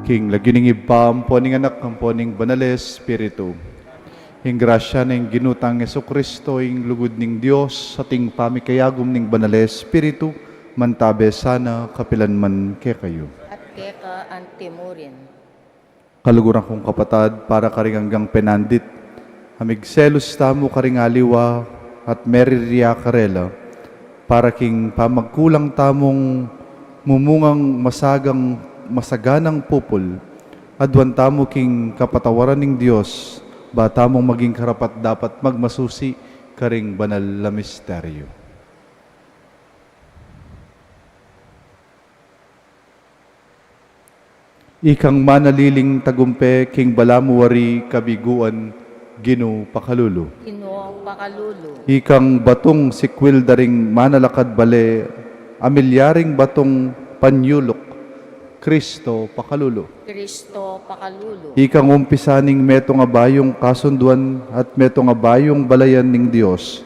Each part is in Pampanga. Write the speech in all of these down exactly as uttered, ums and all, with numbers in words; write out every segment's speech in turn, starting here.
King lagyu ning Ibpa, ampo ning Anak, ampo ning Banal a Espiritu. Ing grasya ning Ginu tang Jesucristo, ing lugud ning Dios, at ing pamikayagum ning Banal a Espiritu, mantabe sana kapilan man kekayu. At keka antimurin. Kaluguran kung kapatad, para karing anggang penandit, a migselus tamu karing aliwa at meriria karela, para king pamagkulang tamung mumungang masagang, masaganang pupul, aduan tamu king kapatawaran ning Dios, ba tamung maging karapat-dapat magmasusi karing banal a misteryo. Ikang manaliling tagumpe king balamu ari kabiguan, Ginu pakalulu. Ginu pakalulu. Ikang batung sikwil da ring manalakad bale, a milyaring batung panyuluk, Kristo pakalulu. Kristo pakalulu. Ikang umpisa ning metung a bayung kasunduan at metung a bayung balayan ning Dios,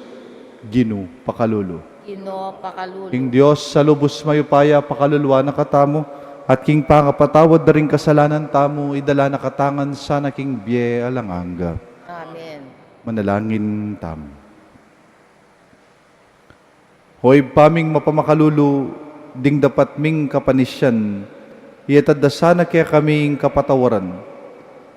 Ginu pakalulu. Ginu pakalulu. Ing Dios a lubus mayupaya pakaluluan na katamu, at king pangapatawad da ring kasalanan tamu, idala na katamu ngan sana king bie alang angga. Amen. Manalangin tamu. O Ibpa ming mapamakalulu, ding dapat ming kapanisian, iyatad da sana kekami ing kapatawaran.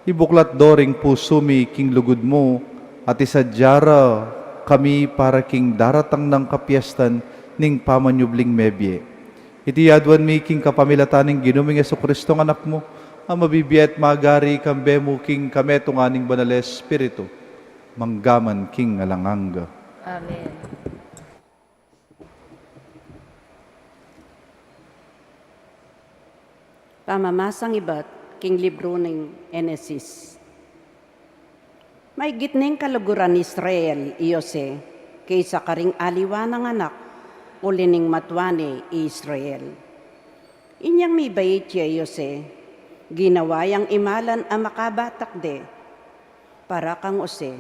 Ibuklat do ring pusu mi king lugud mu, at isadia ra kami para king daratang nang kapiestan ning pamanyubling mebie. Iti aduan mi king kapamilatan ning Ginu ming Jesucristo a Anak mu, a mabibie at magari kambe mu king kametungan ning Banal a Espiritu, mangga man king alang angga. Amen. Pamamasang ibat king libru ning Henesis. Maygit neng kaluguran Israel i Jose, kaysa karing aliwa nang anak, uli ning matua ne i Israel. Inyang mibait ya i Jose, ginawa yang imalan a makabatak de para kang Jose.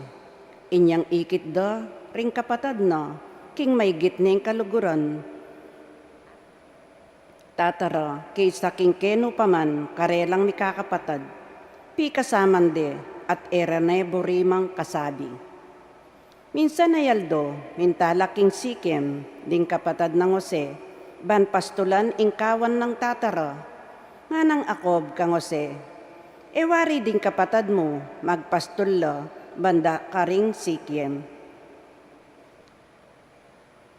Inyang ikit da ring kapatad na king maygit neng kaluguran, tatara kaysa king kenu pa man karelang mikakapatad, pikasaman de at e ra ne burimang kasabi. Minsan a aldo, minta la king Sikem ding kapatad nang Jose, ban pastulan ing kawan nang tatara. Nganang Jacob kang Jose, e wari ding kapatad mu, magpastul la banda karing Sikem.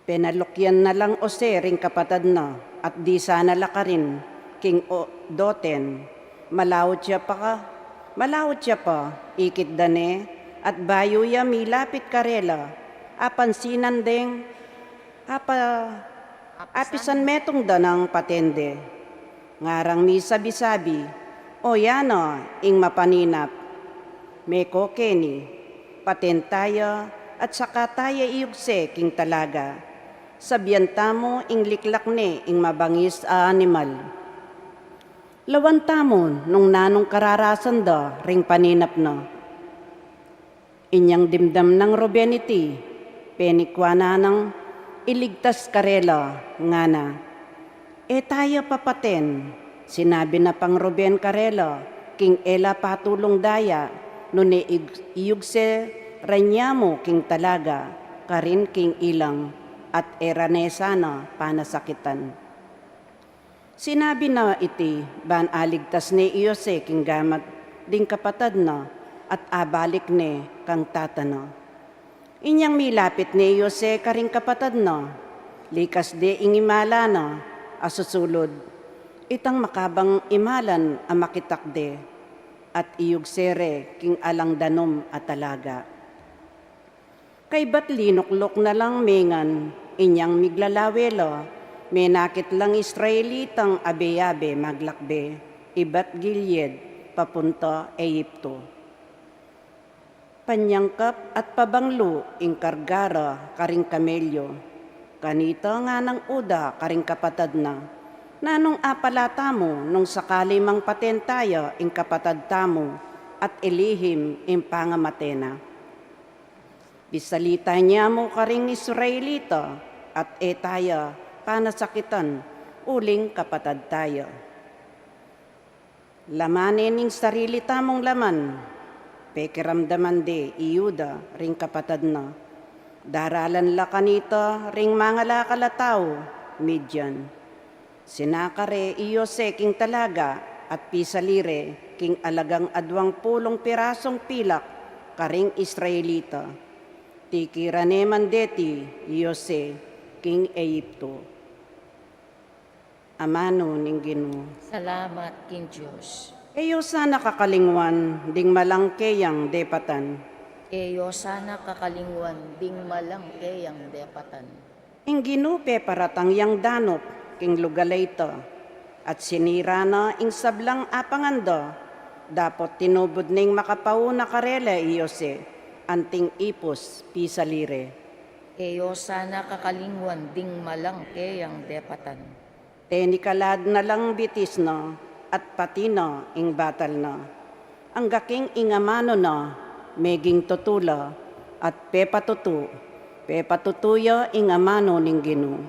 Penalukyan na lang Jose ring kapatad na, at disan na la karin king o-, Doten. Malaut ya pa ka, malaut ya pa, ikit da ne, at bayu ya milapit karela, apansinan deng, apa-, apisan metung da nang paten de. Ngarang misabi-sabi, o yana ing mapaninap, meko keni, paten taya, at saka taya iyugse king talaga. Sabian tamu ing liklak ne ing mabangis a animal. Lawan tamu nung nanung kararasan da ring paninap na. Inyang dimdam nang Ruben iti, penikwa na nang iligtas karela, ngana, e taya papaten. Sinabi na pang Ruben karela, king e la patulung daya, nune ig-, iyugse ra nya mu king talaga, karin king ilang, at e ra ne sana panasakitan. Sinabi na iti, ban aligtas ne i Jose king gamat ding kapatad na, at abalik ne kang tata na. Inyang milapit ne i Jose karing kapatad na, likas de ing imala na, a susulud, itang makabang imalan a makitak de, at iyugse re king alang danum a talaga. Kaybat linukluk na lang mengan, inyang miglalawe la, menakit lang Israelitang abe-abe maglakbe, ibat Gilead, papunta Egipto. Panyangkap at pabanglu ing karga ra karing kamelyo. Kanita nganang Juda karing kapatad na, nanung apala tamu nung sakali mang paten taya ing kapatad tamu at ilihim ing pangamate na? Bisalita nya mu karing Israelita, at e taya panasakitan, uling kapatad taya. Laman ne ning sarili tamung laman, pekiramdaman de i Juda ring kapatad na. Daralan la kanita ring mangalakal a tau, Midian. Sinakar e i Jose king talaga at pisali re king alagang aduang pulung pirasung pilak karing Israelita. Tikiran ne man deti i Jose king Ehipto. Amanu ning Ginu. Salamat king Dios. E yu sana kakalingwan ding malang keyang depatan. E yu sana kakalingwan ding malang keyang depatan. Ing Ginu peparatang yang danup king lugal a ita, at sinira na ing sablang apangan da, dapot tinubud neng makapauna karela i Jose, anting ipus pisali re. E yu sana kakalingwan ding malang keyang depatan. Tenikalad na lang bitis na, at pati na ing batal na. Angga king ing amanu na, meging tutu la, at pepatutu, pepatutu ya ing amanu ning Ginu.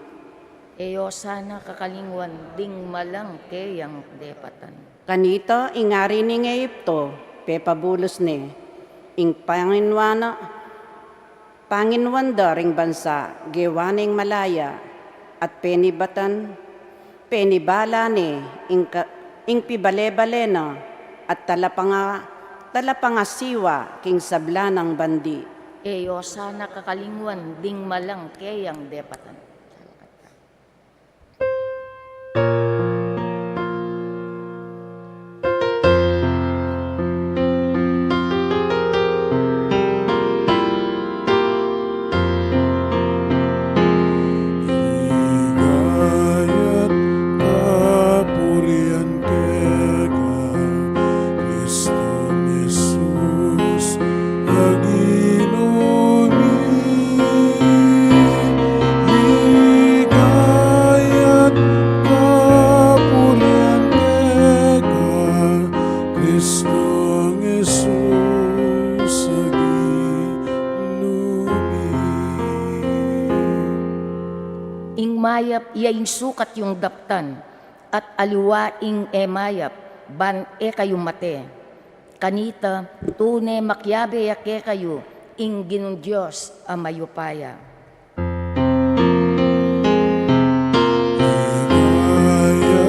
E yu sana kakalingwan ding malang keyang depatan. Kanita ing ari ning Ehipto, pepabulus ne, ing panginwan na, panginwan da ring bansa, gewa neng malaya, at penibatan, penibala ne, ing ka-, ing pibale-bale na, at talapanga-, talapangasiwa king sabla nang bandi. E yu sana kakalingwan ding malang keyang depatan. Ligaya at kapurian keka, Kristong Jesus a Ginu mi. Ligaya at kapurian keka, Kristong Jesus a Ginu mi. Ing mayap ya ing sukat yung daptan, at aliwa ing e mayap ban e kayu mate. Kanita, tune makiabe ya kekayu ing Ginung Dios a mayupaya. Ligaya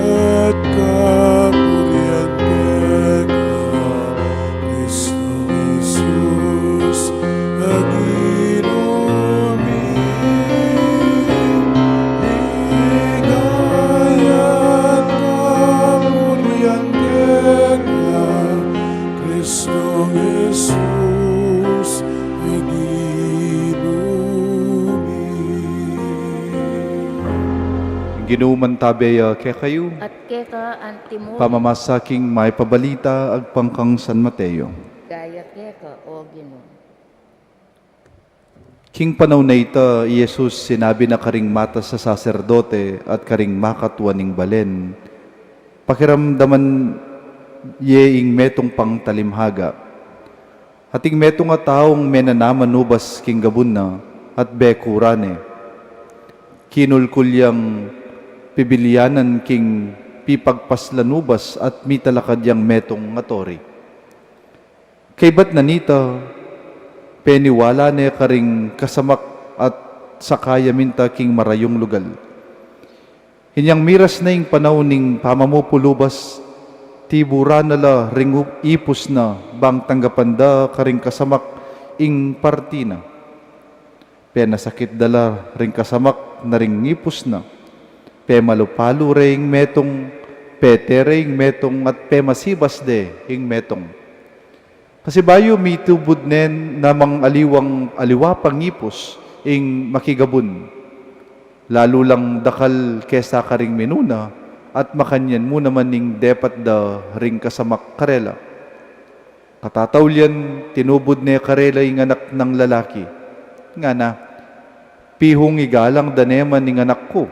at kapurian keka, Kristong Jesus a Ginu mi. Ligaya at kapurian keka, Kristong Jesus a Ginu mi. Ginu mantabe ya kekayu. At keka antimu. Pamamasa king Mayap a Balita agpang kang San Mateo. Ligaya keka, O Ginu. King panaun a ita, i Jesus sinabi na karing matas a saserdote at karing makatwa ning balen, pakiramdaman ye ing metung pang talimhaga. Ating metung a taung menanaman ubas king gabun na, at bekuran ne. Kinulkul yang pibilyanan king pipagpaslan ubas at mitalakad yang metung a tori. Kaybat na nita, peniwala ne karing kasamak at saka ya minta king marayung lugal. Inyang miras na ing panaun ning pamamupul ubas, tiburan na la ring u-, ipus na bang tanggapan da karing kasamak ing parti na. Penasakit da la ring kasamak na ring ipus na. Pemalu-palu re ing metung, pete re ing metung, at pemasibas de ing metung. Pasibayu mitubud ne namang aliwang, aliwa pang ipus ing makigabun. Lalu lang dakal kesa karing minuna, at makanyan mu naman ing depat da ring kasamak karela. Katataulian, tinubud ne karela ing anak nang lalaki. Ngana, pihung igalang da ne man ing anak ku.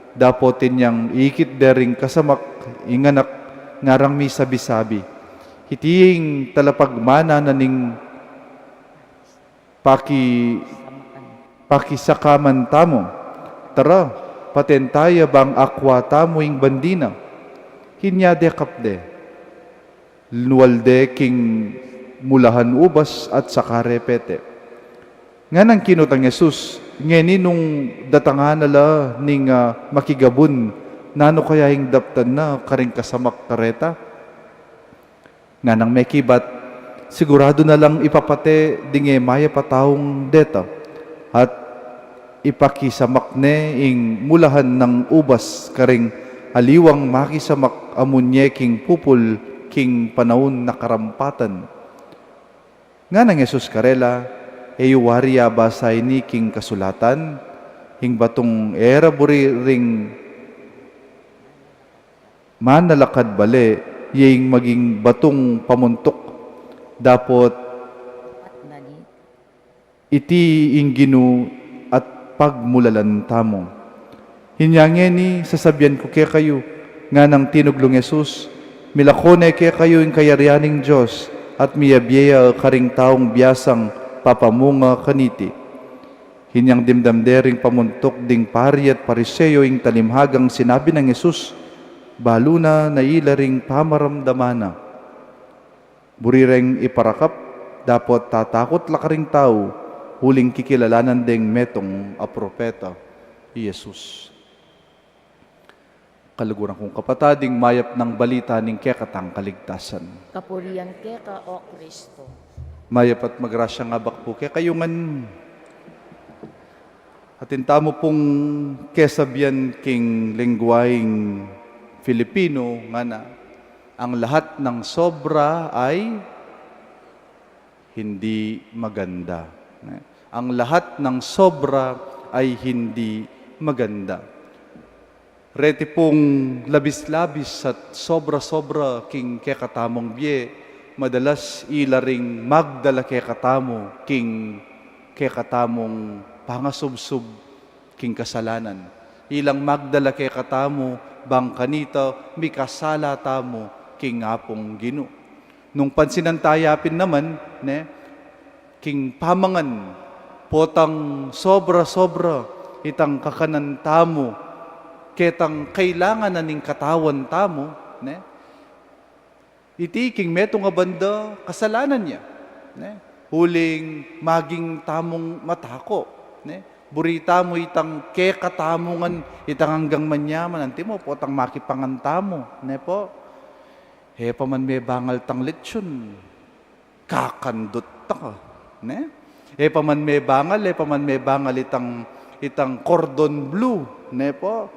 Dapot inyang ikit de ring kasamak ing anak, ngarang misabi-sabi, iti ing talapagmana na ning paki-, pakisakaman tamu. Tara, paten ta ya bang akwa tamu ing bandi na. Inya dekap de. Linwal de king mulahan ubas at saka repete. Nganang kinutang Jesus, ngeni nung datangan na la ning, ah, makigabun, nanu kaya ing daptan na karing kasamak kareta? Nganang mekibat, siguradu na lang ipapate ding e mayap a taung deta, at ipakisamak ne ing mulahan nang ubas karing aliwang makisamak a munye king pupul king panaun na karampatan. Nganang Jesus karela, e yu wari abasa ini king kasulatan, ing batung e ra buri ring manalakad bale, ye ing maging batung pamuntuk, dapot iti ing Ginu at pagmulalan tamu. Inya ngeni, sasabian ku kekayu, nganang tinug nung Jesus, milako ne kekayu ing kayarian ning Dios, at miyabie ya karing taung biasang papamunga kaniti. Inyang dimdam de ring pamuntuk ding pari at Pariseo ing talimhagang sinabi nang Jesus, balu na na ila ring pamaramdaman na. Buri reng iparakap, dapot tatakut la karing tau, uling kikilalanan deng metung a propeta i Jesus. Kaluguran kung kapatad, ing mayap nang balita ning kekatang kaligtasan. Kapurian keka, O Kristo. Mayap at magrasyang abak pu kekayu ngan. Atin tamu pung kesabian king lengguaheng Filipino, ngana, ang lahat ng sobra ay hindi maganda. Ne? Ang lahat ng sobra ay hindi maganda. Reti pung labis-labis at sobra-sobra king kekatamung bie, madalas ila ring magdala kekatamu king kekatamung pangasubsub king kasalanan. Ilang magdala kekatamu bang kanita mikasala tamu king Apung Ginu. Nung pansinan taya pin naman, ne, king pamangan, potang sobra-sobra itang kakanan tamu, ketang kailangan na ning katawan tamu, ne? Iti king metung a banda, kasalanan ya, ne? Uling maging tamung matako, ne? Buri tamu itang kekatamu ngan, itang anggang manyaman, antimo, potang makipangan tamu, ne po? E pa man mebangal tang lechon, kakandut ta ka, ne? E pa man mebangal, e pa man mebangal itang, itang cordon bleu, ne po?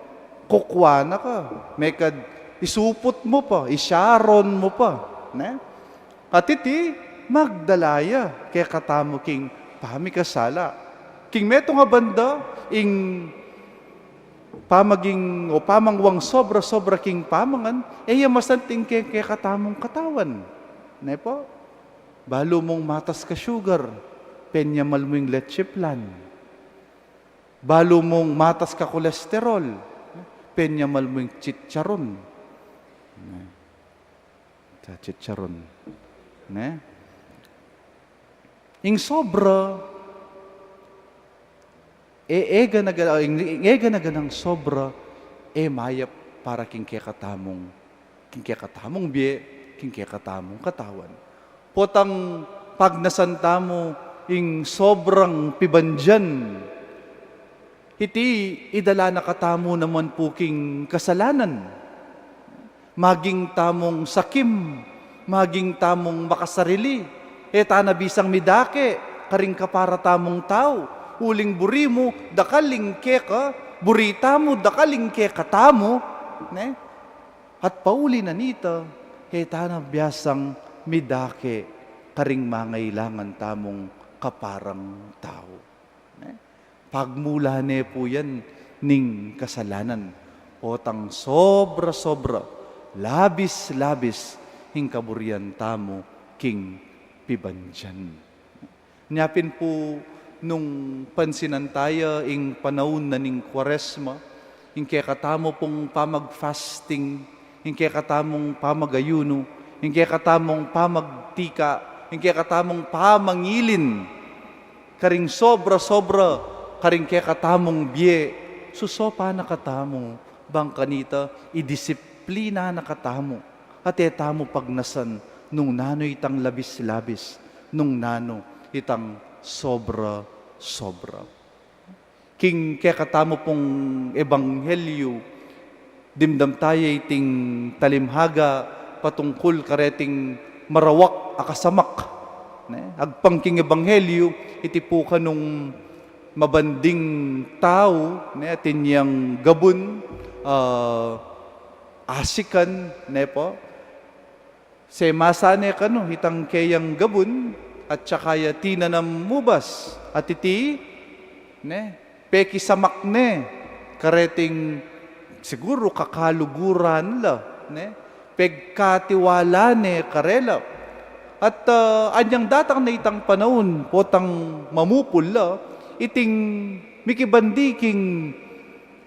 Kukwa na ka, mekad isuput mu pa, isyaron mu pa, ne? At iti, magdala ya kekatamu king pamikasala. King metung a banda, ing pamaging o pamangwang sobra-sobra king pamangan, e ya masanting ke-, kekatamung katawan. Ne po? Balu mung matas ka sugar, penyamal mu ing leche flan. Balu mung matas ka kolesterol, penyamal mu ing chicharon. Ne? Sa chicharon. Ne? Ing sobra, e, e gana-gana, ing, ing e gana-ganang sobra, e mayap para king kekatamung, king kekatamung bie, king kekatamung katawan. Potang pagnasan tamu ing sobrang pibandian, iti idala na katamu naman pu king kasalanan. Maging tamung sakim, maging tamung makasarili, e ta na bisang midake karing kapara tamung tau, uling buri mu dakal ing keka, buri tamu dakal ing kekatamu, ne? At pauli na nita, e ta na biasang midake karing mangailangan tamung kaparang tau. Ne? Pagmula ne pu yan ning kasalanan, potang sobra-sobra, labis-labis ing kaburian tamu king pibandian. Nya pin pu nung pansinan taya ing panaun na ning Kuaresma, ing kekatamu pung pamag-fasting, ing kekatamung pamag-ayunu, ing kekatamung pamagtika, ing kekatamung pamangilin karing sobra-sobra karing kekatamung bie, susopan na katamu, bang kanita, idisiplina na katamu, at e tamu pagnasan nung nanu itang labis-labis, nung nanu itang sobra-sobra. King kekatamu pung ebanghelyu, dimdam taya iting talimhaga patungkul kareting marawak a kasamak. Ne? Agpang king ebanghelyu, iti pu kanung mabanding tau, ne, atin yang gabun, ah, asikan, ne po? Semasa ne kanu itang keyang gabun, at saka ya tinanam ubas, at iti, ne, pekisamak ne kareting siguru kakaluguran la, ne, pegkatiwala ne karela. At, ah, anyang datang na itang panaun, potang mamupul la, iting mikibandi king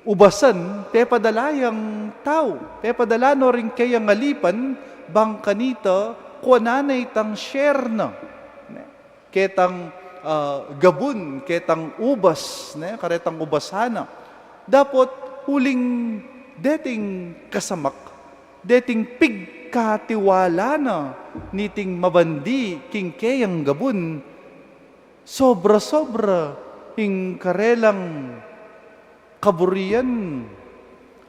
ubasan, pepadala yang tau, pepadala no ring keyang alipan, bang kanita, kuanan na itang share na. Ne? Ketang, ah, gabun, ketang ubas, ne? Karetang ubasana. Dapot, uling deting kasamak, deting pigkatiwala na niting mabandi king keyang gabun, sobra-sobra ing karelang kaburian,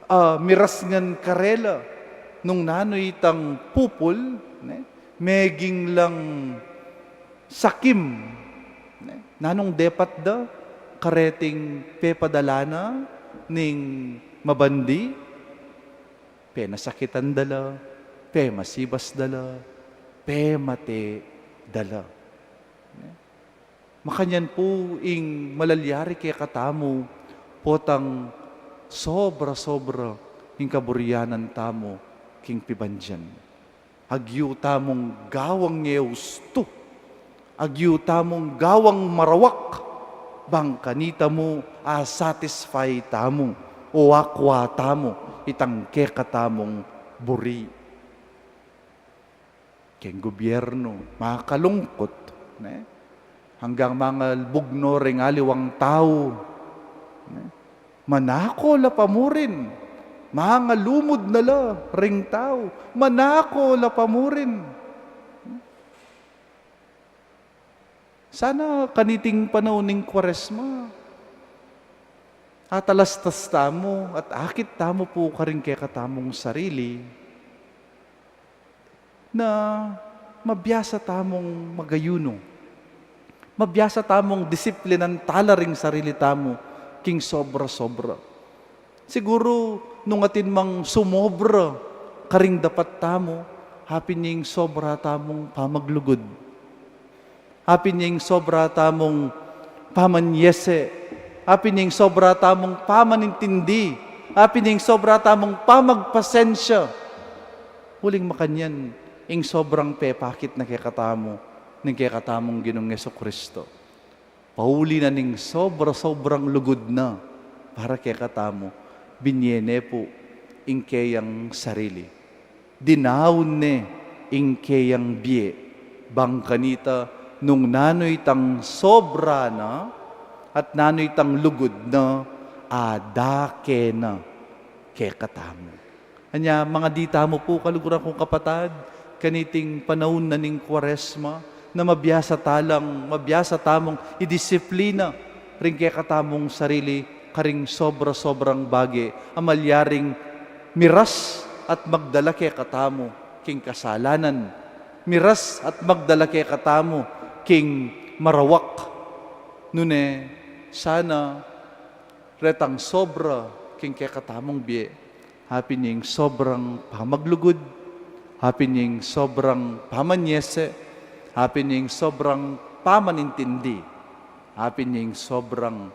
ah, miras ngan karela, nung nanu itang pupul, ne? Meging lang sakim, ne? Nanung depat da kareting pepadala na ning mabandi? Penasakitan da la, pemasibas da la, pemate da la. Ne? Makanyan pu ing malalyari kekatamu, potang sobra-sobra ing kaburianan tamu king pibandian. Agyu tamung gawang e ustu, agyu tamung gawang marawak, bang kanita mu a-satisfy tamu, o akwa tamu itang kekatamung buri. Keng gobyernu, makalungkut, ne? Anggang mangalbugnu ring aliwang tau, ne? Manako la pa murin, mangalumud na la ring tau, manako la pa murin. Sana kaniting panaun ning Kuaresma, atalastas tamu at akit tamu pu karing kekatamung sarili na mabiasa tamung magayunu, mabiasa tamung disiplinan tala ring sarili tamu king sobra-sobra. Siguru, nung atin mang sumobra karing dapat tamu, apin ya ing sobra tamung pamaglugud. Apin ya ing sobra tamung pamanyese. Apin ya ing sobra tamung pamanintindi. Apin ya ing sobra tamung pamagpasensya. Uling makanyan, ing sobrang pepakit na kekatamu ning kekatamung Ginung Jesucristo. Pauli na ning sobra-sobrang lugud na para kekatamu, binie ne pu ing keyang sarili. Dinaun ne ing keyang bie, bang kanita nung nanu itang sobra na at nanu itang lugud na, adake na kekatamu. Anya, mangadi tamu pu, kaluguran kung kapatad, kaniting panaun na ning Kuaresma, na mabiasa talang, mabiasa tamung idisiplina ring kekatamung sarili karing sobra-sobrang bage a malyaring miras at magdala kekatamu king kasalanan, miras at magdala kekatamu king marawak. Nune, sana retang sobra king kekatamung bie, apin ya ing sobrang pamaglugud, apin ya ing sobrang pamanyese, apin ya ing sobrang pamanintindi, apin ya ing sobrang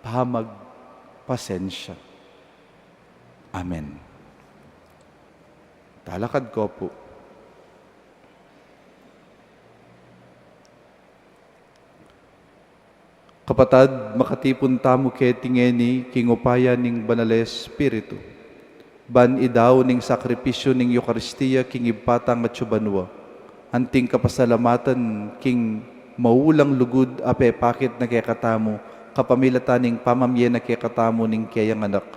pamagpasensya. Amen. Talakad ko pu. Kapatad, makatipun tamu keti ngeni king upaya ning Banal a Espiritu, ban idaun ing sakripisyu ning Eukaristia king Ibpa tang atsu banua, anting kapasalamatan king maulang lugud a pepakit na kekatamu, kapamilatan ning pamamie na kekatamu ning keyang Anak.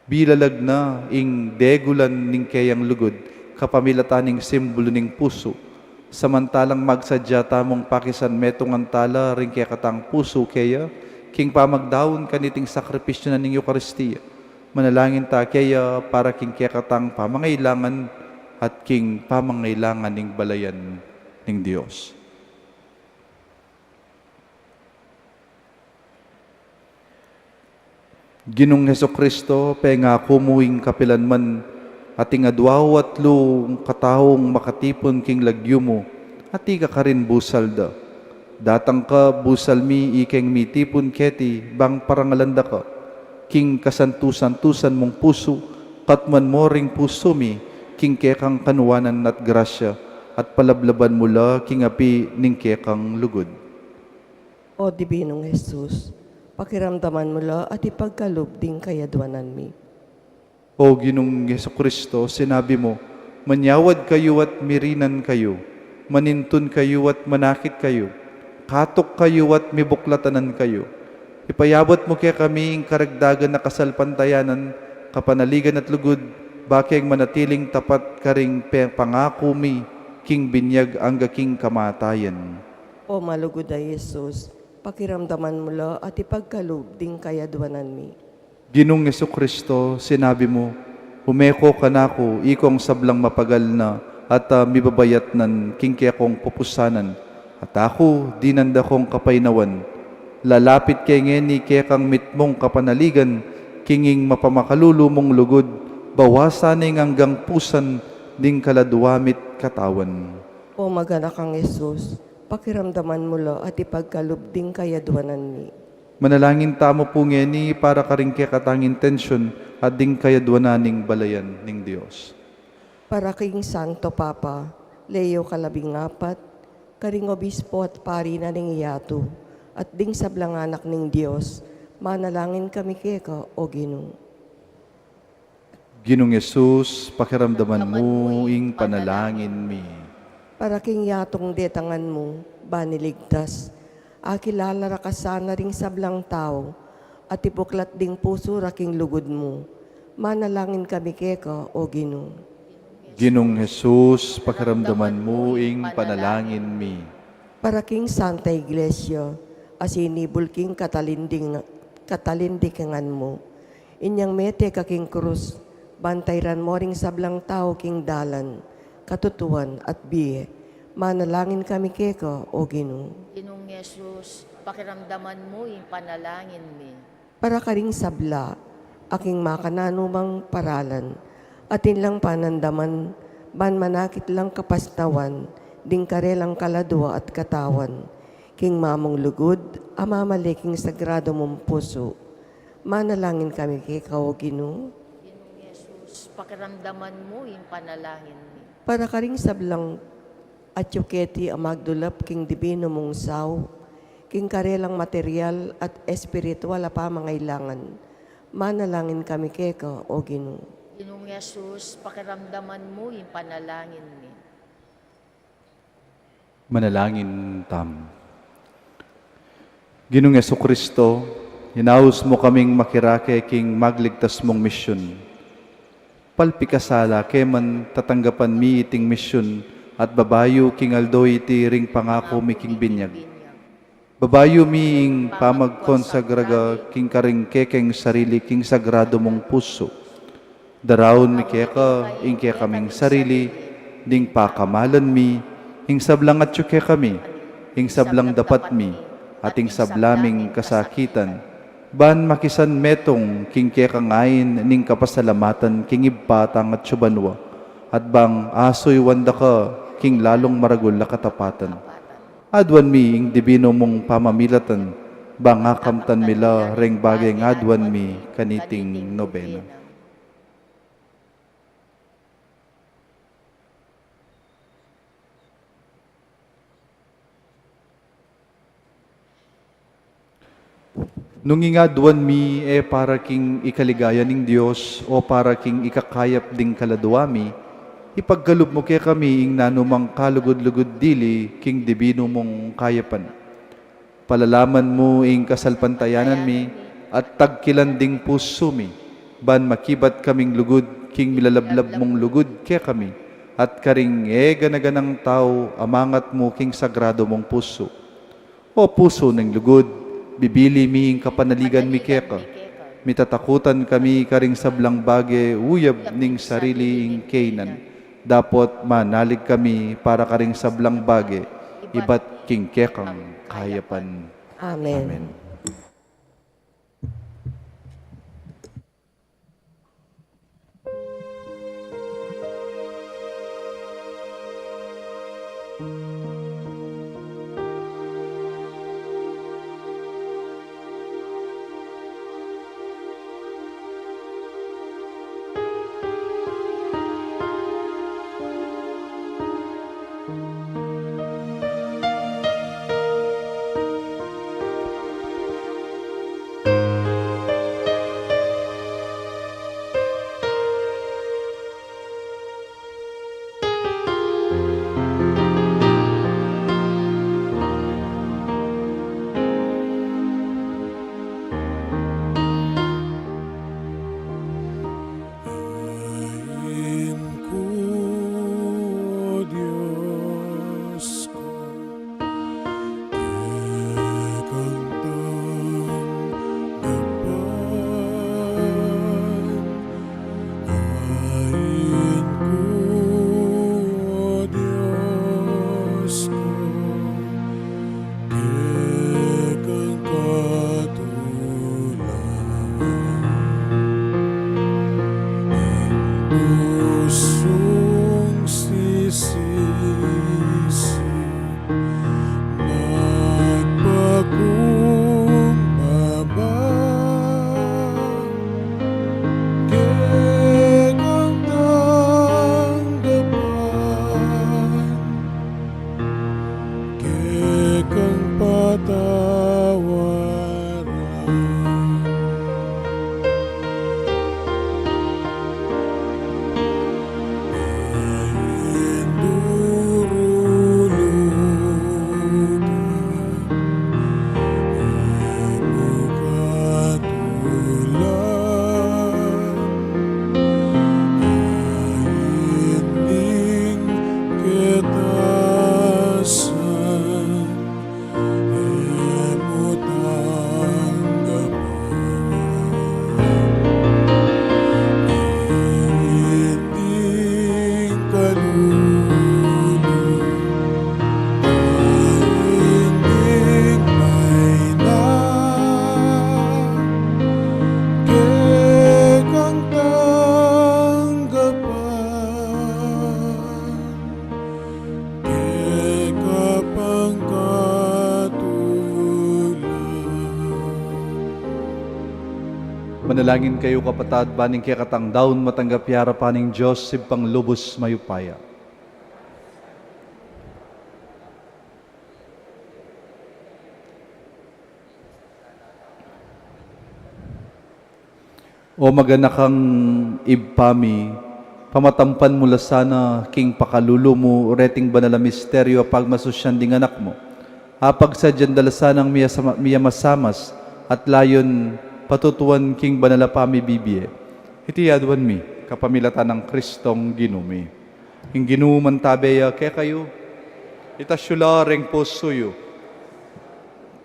Bilalag na ing degulan ning keyang lugud, kapamilatan ning simbulu ning pusu, samantalang magsadya tamung pakisanmetungan tala ring kekatang pusu keya, king pamagdaun kaniting sakripisyu na ning Eukaristia. Manalangin ta keya para king kekatang pamangailangan at king pamangailangan ning balayan ning Dios. Ginung Jesucristo, pengaku mu ing kapilan man, ating adua o atlu kataung makatipun king lagyu mu, at ika karin busal da. Datang ka, busal mi ikeng mitipun keti, bang parangalan da ka. King kasantu-santusan mung pusu, katmuan mu ring pusu mi, king kekang kanuanan at grasya, at palablaban mu la king api ning kekang lugud. O Dibinung Jesus, pakiramdaman mu la at ipagkalub ding kayaduanan mi. O Ginung Jesucristo, sinabi mu, manyawad kayu at mirinan kayu, manintun kayu at manakit kayu, katuk kayu at mibuklatanan kayu. Ipayabut mu kekami ing karagdagan a kasalpantayanan, kapanaligan at lugud, bakeng manatiling tapat karing pe-, pangaku mi, king binyag angga king kamatayan. O malugud a Jesus, pakiramdaman mu la at ipagkalub ding kayaduanan mi. Ginung Jesucristo, sinabi mu, umeko kanaku, ikong sablang mapagal na at, ah, mibabayat nan king kekong pupusanan, at aku, dinan da kong kapainawan. Lalapit ke ngeni kekang mitmung kapanaligan, king ing mapamakalulu mung lugud, bawasan ing anggang pusan ding kaladua mi't katawan. O maganakang Jesus, pakiramdaman mu la at ipagkalub ding kayaduanan mi. Manalangin tamu pu ngeni para karing kekatang intensyun at ding kayaduanan ning balayan ning Dios. Para king Santo Papa, Leo kalabing apat, karing obispo at pari na ning yatu, at ding sablang anak ning Dios, manalangin kami keka, o Ginu. Ginung Jesus, pakiramdaman mu ing panalangin mi. Para king yatung detangan mu, ban iligtas, akilala ra ka sana ring sablang tau, at ibuklat ding pusu ra king lugud mu. Manalangin kami keka, o Ginu. Ginung Jesus, pakiramdaman mu ing panalangin mi. Para king Santa Iglesia, a sinibul king katalinding-, katalindikangan mu. Inyang mete ka king krus, ban tairan mu ring sablang tau king dalan, katutuan at bie. Manalangin kami keka, o Ginu. Ginung Jesus, pakiramdaman mu ing panalangin mi. Para karing sabla, a king makananu mang paralan, atin lang panandaman, ban manakit lang kapasnawan, ding karelang kaladua at katawan. King mamung lugud, a mamale king sagradu mung pusu. Manalangin kami keka, o Ginu. Ginung Jesus, pakiramdaman mu ing panalangin mi. Para karing sablang atyu keti a magdulap king dibinu mung sau, king karelang material at espiritual a pamangailangan. Manalangin kami keka, o Ginu. Ginung Jesus, pakiramdaman mu ing panalangin mi. Manalangin tamu. Ginung Jesucristo, inaus mu kaming makirake king magligtas mung misyun. Palpikasala ke man, tatanggapan mi iting misyun at babayu king aldo iti ring pangaku mi king binyag. Babayu mi ing pamagkonsagra king karing kekeng sarili king sagradu mung pusu. Daraun mi keka ing kekaming sarili, ding pakamalan mi, ing sablang atyu kekami, ing sablang dapat mi, at ing sabla ming kasakitan, ban makisan metung king kekang ain ning kapasalamatan king Ibpa tang atsu banua, at bang asuyuan da ka king lalung maragul a katapatan. Aduan mi ing dibinu mung pamamilatan, bang akamtan mi la reng bageng aduan mi kaniting nobena. Nung ing aduan mi e para king ikaligaya ning Dios o para king ikakayap ding kaladua mi, ipagkalub mu kekami ing nanumang kalugud-lugud dili king dibinu mung kayapan. Palalaman mu ing kasalpantayanan mi at tagkilan ding pusu mi, ban makibat kaming lugud king milalablab mung lugud kekami, at karing e gana-ganang tau a mangat mu king sagrado mung pusu. O pusu ning lugud, bibili mi ing kapanaligan mi keka. Mitatakutan kami karing sablang bage, uyab ning sarili ing kainan. Dapot manalig kami para karing sablang bage, ibat king kekang kayapan. Amen. Amen. Ain ku, o Dios ku, kekang tanggapan. Ain ku, o Dios ku, kekang katulan. Ing pusung sisisi magpakumbaba, kekang tanggapan, kekang patawaran. Ain durulugan, e mu katulan. Ain ning ketasan, e mu tanggapan. Ain ding kalulu, ain ding maina, kekang tanggapan, keka pang katulan. Manalangin kayu, kapatad, ban ing kekatang daun matanggap ya arapan ning Dios Ibpang lubus mayupaya. O maganakang Ibpa mi, pamatampan mu la sana king pakalulu mu reting banal a misteryu a pagmasusyan ding Anak mu. Apagsadyan da la sanang miyasama-, miyamasamas at layun patutuan king banal a pamibibie. Iti aduan mi kapamilatan nang Kristong Ginu mi. Ing Ginu mantabe ya kekayu. Itas yu la reng pusu yu.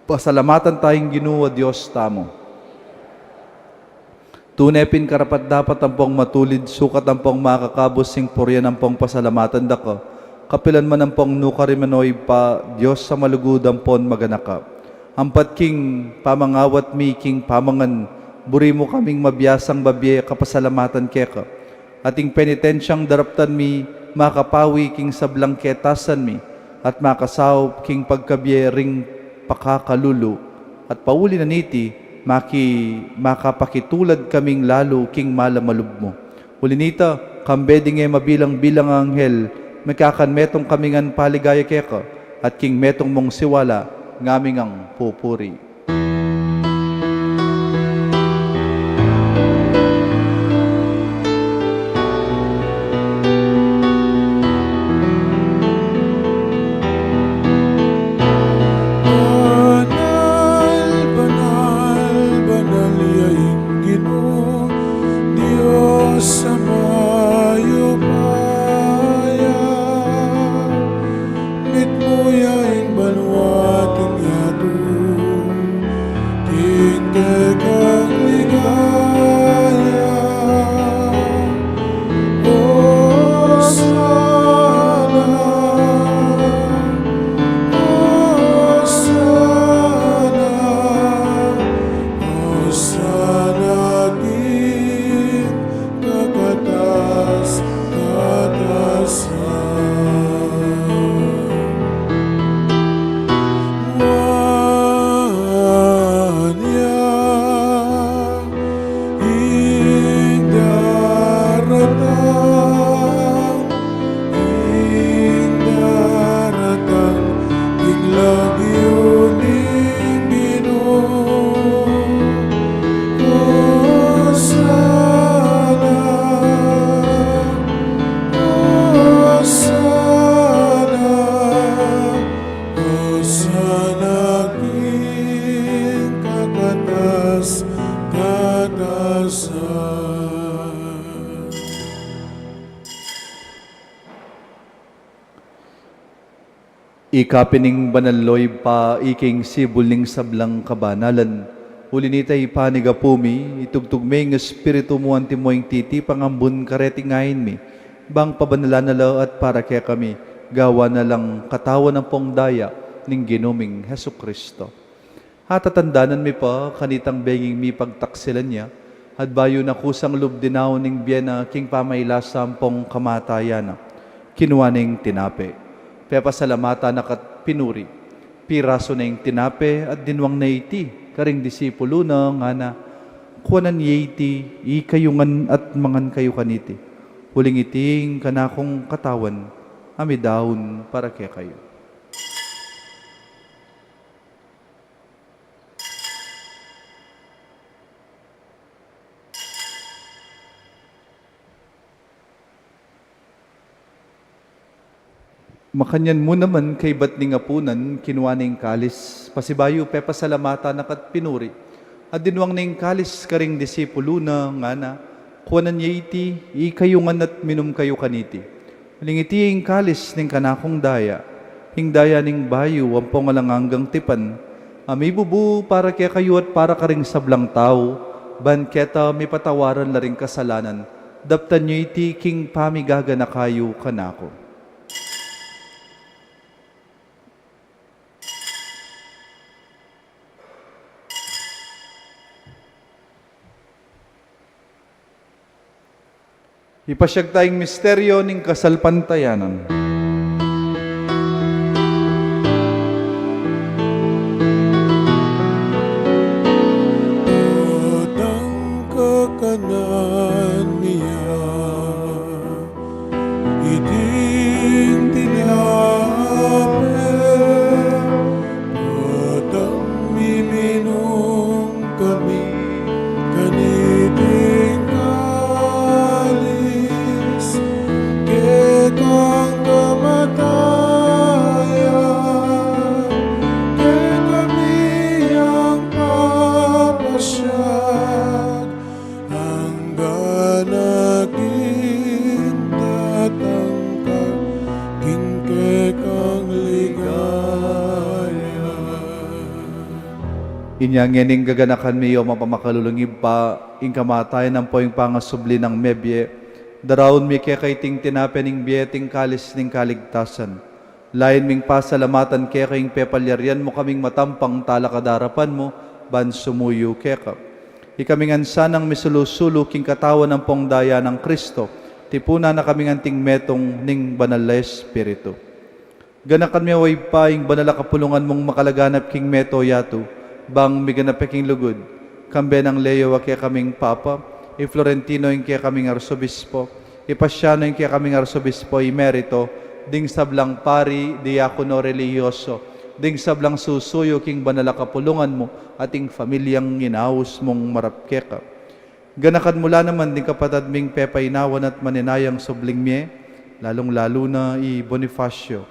Pasalamatan taya ing Ginu a Dios tamu. Tune pin karapat-dapat ampong matulid, sukat ampong makakabus ing purian ampong pasalamatan da ka, kapilan man ampong nukarin man, o Ibpa, Dios a malugud ampon maganaka. Ampat king pamangawat mi king pamangan, buri mu kaming mabiasang babie kapasalamatan keka. At ing penitensyang daraptan mi makapawi king sablang ketasan mi, at makasaup king pagkabie ring pakakalulu, at pauli na niti, maki-, makapakitulad kaming lalu king mal a malub mu. Uli nita, kambe ding e mabilang-bilang a anghel, mikakan metung kami ngan paligaya keka, at king metung mung siwala, ngaming ngan pupuri. Banal, banal, banal ya ing Ginu, Dios a mayupaya. Ika pin ing banal, o Ibpa, ika ing sibul ning sablang kabanalan. Uli na nita, Ibpa, ning Apu mi, itubud me ing Espiritu mu antimo ing titipang ambun kareting ain mi, bang pabanalan na la at para kekami, gawan na lang katawan ampong daya ning Ginu ming Jesucristo. Atatandanan mi pa kanitang benging mipagtaksilan ya, at bayu na kusang lub dinaun ing bie na king pamailasa ampong kamatayan na, kinua ne ing tinape, pepasalamatan na ka't pinuri, pirasu ne ing tinape at dinwang ne iti karing disipulu na, ngana, kuanan ye iti ikayu ngan at mangan kayu kaniti, uling iti ing kanakung katawan a midaun para kekayu. Makanyan mu naman kaybat ning apunan, kinua ne ing kalis, pasibayu pepasalamatan na ka't pinuri, at dinwang ne ing kalis karing disipulu na, ngana, kuanan ye iti ikayu ngan at minum kayu kaniti, uling iti ing kalis ning kanakung daya, ing daya ning bayu ampong alang anggang tipan, a mibubu para kekayu at para karing sablang tau, ban keta mipatawaran la ring kasalanan. Daptan yu iti king pamigaganaka yu kanaku. Ipasiag ta ing misteryu ning kasalpantayanan. Potang kakanan mi ya iting tinape, potang miminum kami kaniting kalis, kekang kamatayan kekami yang papasiag, anggang ating tatangka king kekang ligaya. Inya ngening gaganakan mi, o mapamakalulung Ibpa, ing kamatayan ampo ing pangasubli nang mebie, daraun mi keka iting tinape ning bie at ing kalis ning kaligtasan. Lain ming pasalamatan keka ing pepalyarian mu kaming matampang talakad king arapan mu, ban sumuyu keka. Ikami ngan sanang misulu-sulu king katawan ampong daya nang Kristo, tipunan na kaming anting metung ning Banal a Espiritu. Ganakan mi, o Ibpa, ing banal a kapulungan mung makalaganap king mabilug a yatu, bang miganap ya king lugud, kambe nang Leo a kekaming Papa, i Florentino ing kekaming Arsobispo, i Pasiano ing kekaming Arsobispo Emerito, ding sablang pari, diakono, relihiyoso, ding sablang susuyu king banal a kapulungan mu, at ing pamilyang inaus mung marap keka. Ganakan mu la naman ding kapatad ming pepainawan at maninayang subling mie, lalung-lalu na i Bonifacio.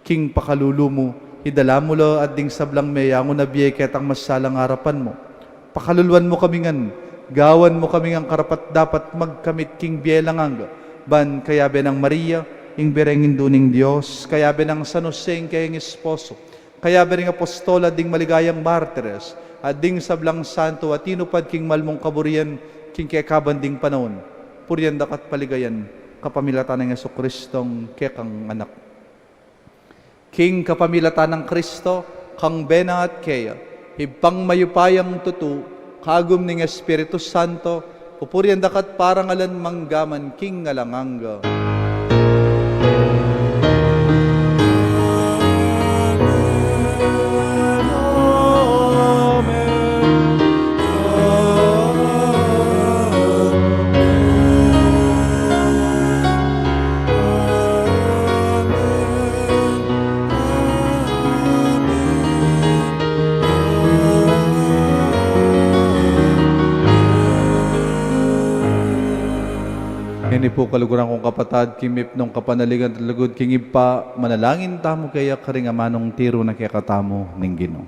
King pakalulu mu, idala mu la at ding sablang meyangu na bie ketang masalang arapan mu. Pakaluluan mu kami ngan, gawan mu kami ngan karapat-dapat magkamit king bie alang angga, ban kayabe nang Maria, ing Birhen Indu ning Dios, kayabe nang San Jose ing keyang esposo, kayabe ring apostol at ding maligayang martires, at ding sablang santo a tinupad king mal mung kaburian king kekaban ding panaun, purian daka at paligayan kapamilatan nang Jesucristong kekang Anak. King kapamilatan nang Kristo, kambe na at keya, Ibpang mayupayang tutu, kagum ning Espiritu Santo, pupurian daka at parangalan mangga man king alang angga. Ngeni pu, kaluguran kung kapatad, king mipnung kapanaligan at lugud king Ibpa, manalangin tamu keya karing amanung tiru na kekatamu ning Ginu.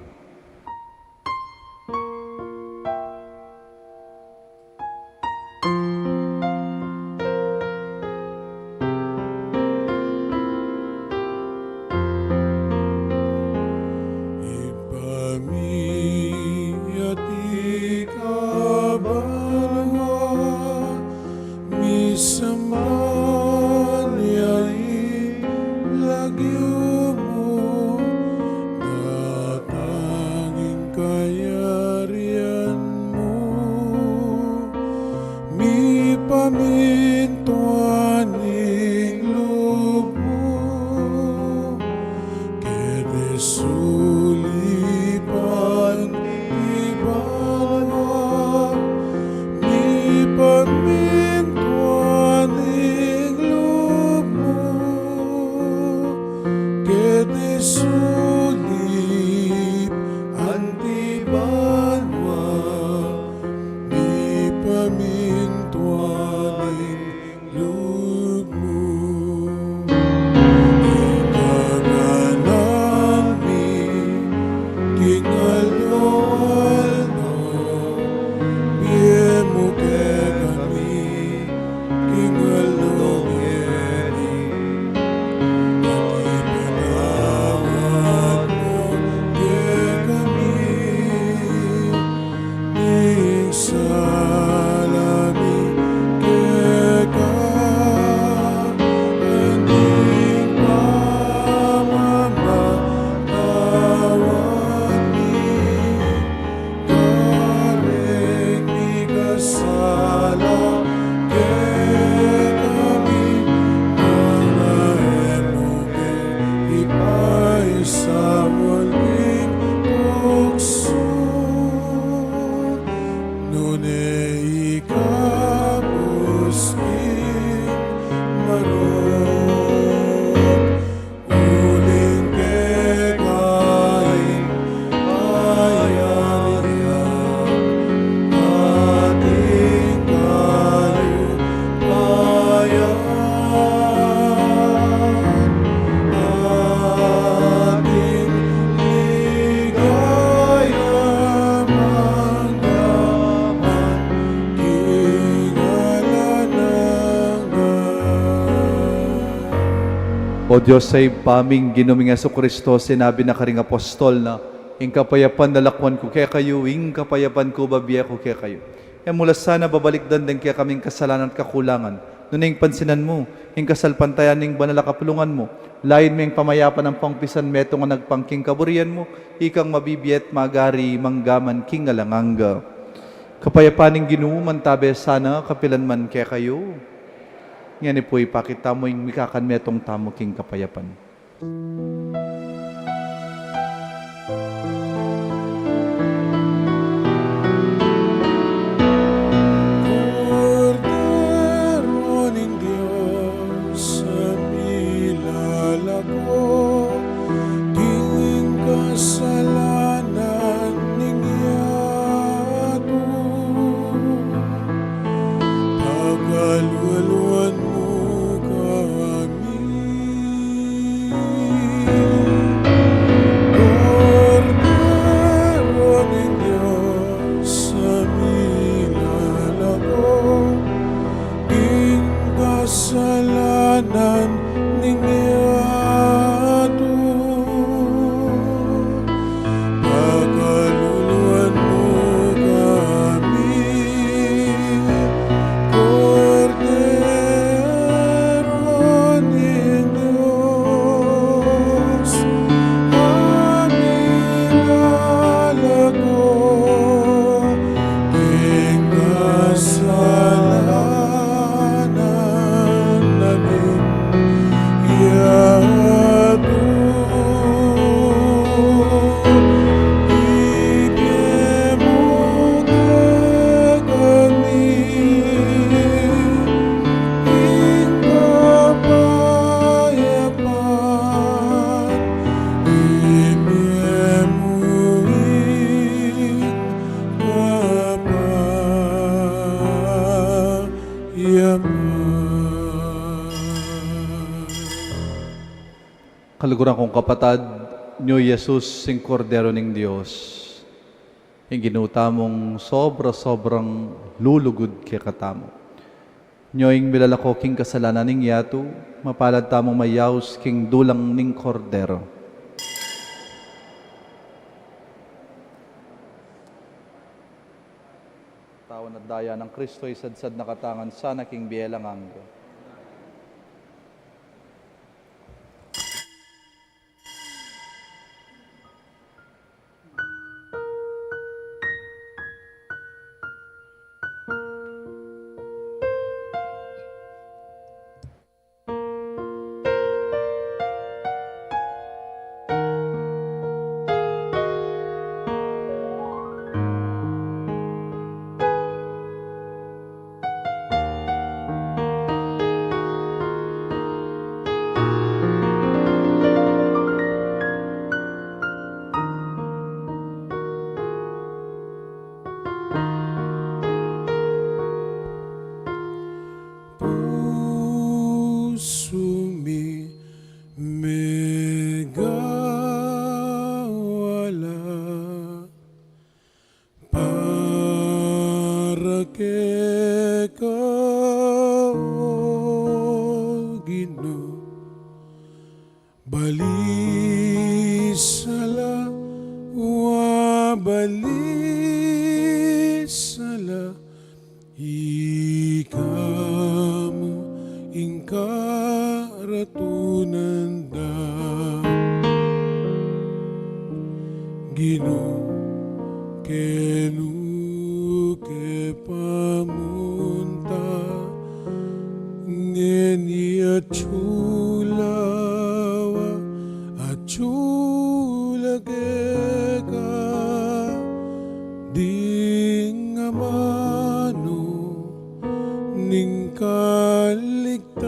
O Dios a Ibpa ming Ginu ming Jesucristo, sinabi na karing apostol na, "Ing kapayapan lalakwan ku kekayu, ing kapayapan ku babie ku kekayu." E mu la sana babalikdan deng kekaming kasalanan at kakulangan, nune ing pansinan mu ing kasalpantayan ning banal a kapulungan mu, lain me ing pamayapan ampong pisan metung a nagpang king kaburian mu, ikang mabibie at magari mangga man king alang angga. Kapayapan ning Ginu mantabe sana kapilan man kekayu. Ngeni pu ipakit tamu ing mikakan metung tamu king kapayapan. Kordero ning Dios, a milalako king kasalanan ning yatu, pakaluluan mu kami. Kordero ning Dios, a milalako king kasalanan ning yatu, pakaluluan mu kami. Kordero ning Dios, a milalako king kasalanan ning yatu, ibie mu kekami ing kapayapan, ibie mu ing kapayapan. Kaluguran kung kapatad, nyo i Jesus, ing Kordero ning Dios, ing Ginu tamung sobra-sobrang lulugud kekatamu. Nyo ing milalako king kasalanan ning yatu, mapalad tamung mayaus king dulang ning Kordero. Katawan at daya nang Kristo, isadsad na katamu ngan sana king bie alang angga. Pusu mi megawala para keka, O Ginu. Balisa la, wa balisa la, ika mu ing karatunan da. Ginu, kenu ke pamunta, ngeni atyu la wa atyu la keka, ding amanu ning kaligtasan,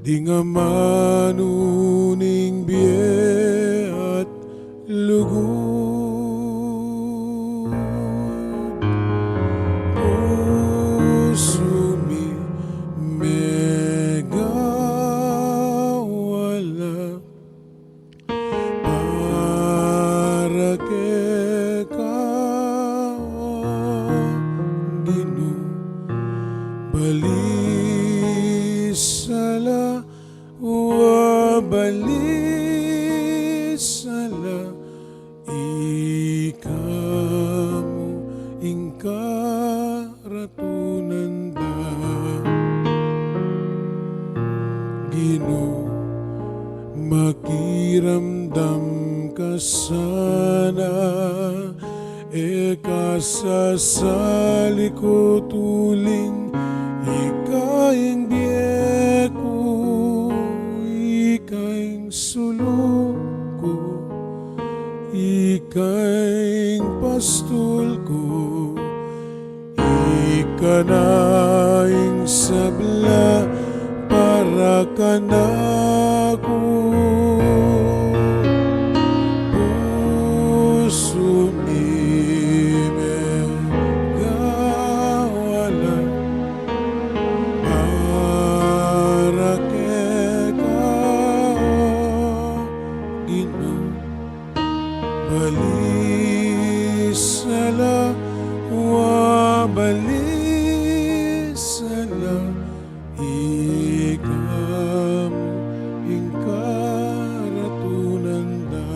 ding amanu ning bie at lugud. Pusu mi megawala para keka, O Ginu. Balis la, wa balisala, ika mu ing karatunan da. Ginu, makiramdam ka sana, e ka sasalikut uling ika ing bie ku, ika ing sulung ku, ika ing pastul ku, ika na ing sabla para kanaku. Pusu mi megawala para keka, o Ginu. Balisala, wa balisala, ika mu ing karatunan da.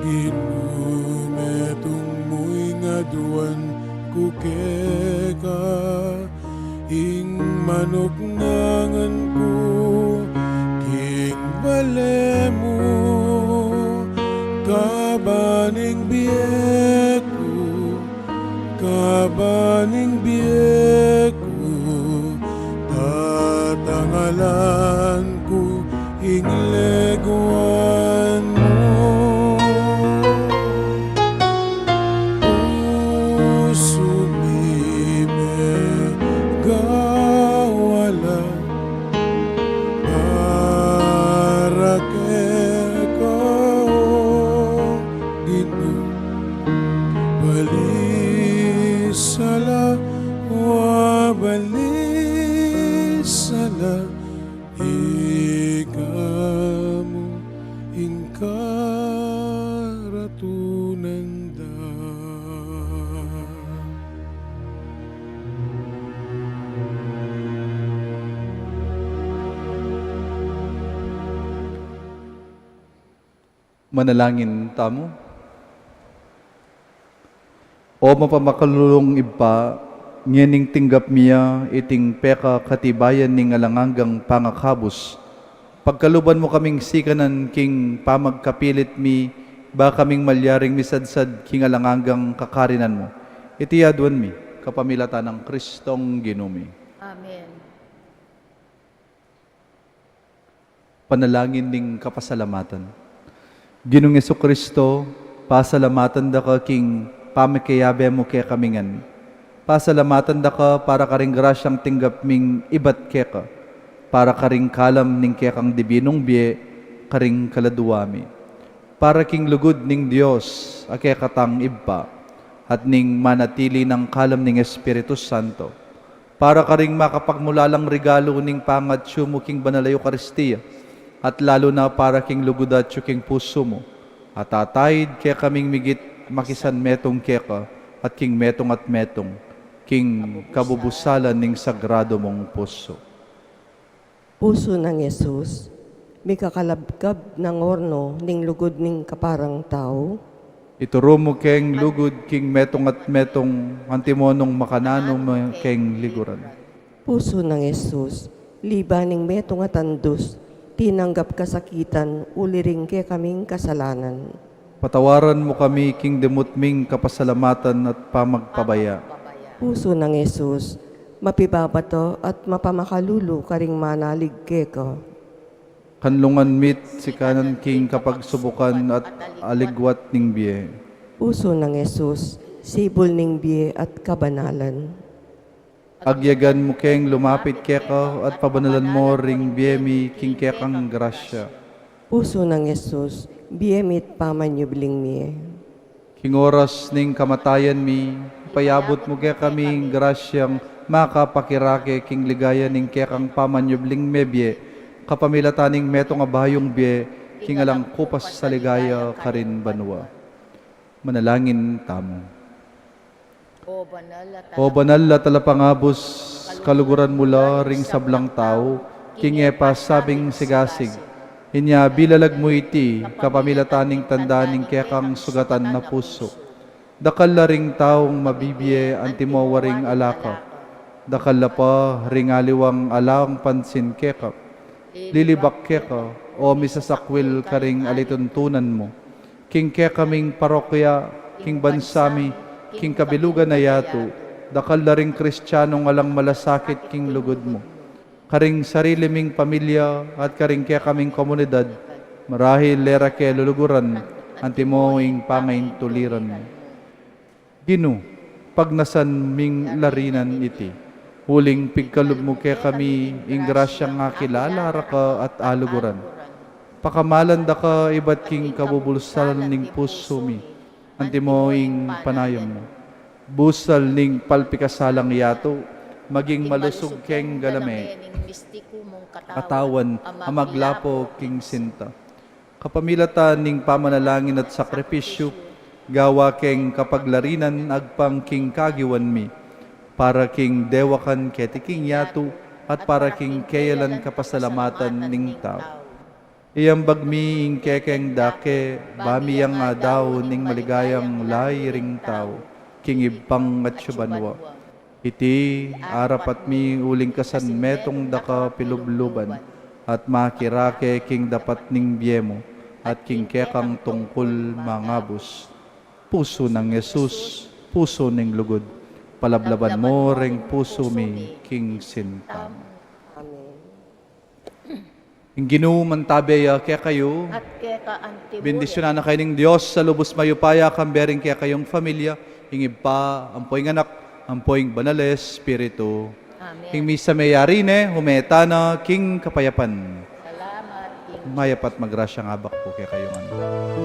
Ginu, metung mu ing aduan ku keka, ing manuknangan ku king bale mu, kaba ning bie ku, kaba ning bie ku, tatangalan ku ing leguan mu. Pusu mi megawala para keka, o Ginu. Balisala, wa balisala, ika mu ing karatunan da. Manalangin tamu. O mapamakalulung Ibpa, ngening tinggap mi ya iting pekakatibayan ning alang anggang pangakabus, pagkaluban mu kaming sikanan king pamagkapilit mi, ba kaming malyaring misadsad king alang anggang kakarinan mu. Iti aduan mi kapamilatan nang Kristong Ginu mi. Amen. Panalangin ning kapasalamatan. Ginung Jesucristo, pasalamatan da ka king pamikiyabe mu kekami ngan. Pasalamatan da ka para karing grasyang tinggap ming ibat keka, para karing kalam ning kekang dibinung bie karing kaladua mi, para king lugud ning Dios a kekatang Ibpa, at ning manatili nang kalam ning Espiritu Santo, para karing makapagmulalang regalu ning pangatsu mu king Banal a Eukaristia, at lalu na para king lugud atsu king pusu mu, at ataid kekaming migit makisanmetung keka, at king metung at metung, king kabubusalan ning sagrado mung pusu. Pusu nang Jesus, mikakalabkab nang orno ning lugud ning kaparang tau. Ituru mu keng lugud king metung at metung, antimo nung makananu me keng liguran. Pusu nang Jesus, liba ning metung at andus, tinanggap kasakitan uli ring kekaming kasalanan. Patawaran mu kami king dimut ming kapasalamatan at pamagpabaya. Pusu nang Jesus, mapibabata at mapamakalulu karing manalig keka. Kanlungan mit sikanan king kapagsubukan at aligwat ning bie. Pusu nang Jesus, sibul ning bie at kabanalan. Agyagan mu keng lumapit keka at pabanalan mu ring bie mi king kekang grasya. Pusu nang Jesus, bie mi't pamanyubling mie. King oras ning kamatayan mi, ipayabut mu kekami ing grasyang makapakirake king ligaya ning kekang pamanyubling mebie, kapamilatan ning metung a bayung bie, king alang kupas a ligaya karin banua. Manalangin tamu. O banal a talapangabus, Kaluguran mu la ring sablang tau, king e pa sabing sigasig. Inya bilalag mu iti, kapamilatan ning tanda ning kekang sugatan na pusu. Dakal la ring taung mabibie antimo waring ala ka. Dakal la pa ring aliwang alang pansin keka. Lilibak keka, o misasakwil karing alituntunan mu. King kekaming parokya, king bansa mi, king kabilugan a yatu, dakal la ring Kristianong alang malasakit king lugud mu. Karing sarili ming pamilya at karing kekaming komunidad, marahil e ra ke luluguran, antimo ing pangaintuliran mu. Ginu, pagnasan ming larinan iti, uling pigkalub mu kekami ing grasyang akilala ra ka at aluguran. Pakamalan da ka ibat king kabubulsalan ning pusu mi, antimo ing panayam mu. Busal ning palpikasalang yatu, maging malusug keng galame, katawan a maglapo king sinta. Kapamilatan ning pamanalangin at sakripisyu, gawa keng kapaglarinan agpang king kagiwan mi, para king dewakan keti king yatu, at para king keyalan kapasalamatan ning tau. Iyambag mi ing kekeng dake, ba mi yang adaun ing maligayang lay ring tau, king ibpang atiu banua. Iti arapat mi uling kasan metung da ka pilubluban, at makirake king dapat ning bie mu, at king kekang tungkul mangabus. Pusu nang Jesus, pusu ning lugud, palablaban mu reng pusu mi king sinta mu. Amen. Ing Ginu mantabe ya kekayu. At keka antimu rin. Bendisyunan na kayu ning Dios a lubus mayupaya, kambe ring kekayung familia, ing Ibpa, ampo ing Anak, ampo ing Banal a Espiritu. Amen. Ing misa meyari ne, ume tana king kapayapan. Salamat king Mayap at magrasyang abak pu kekayung ngan.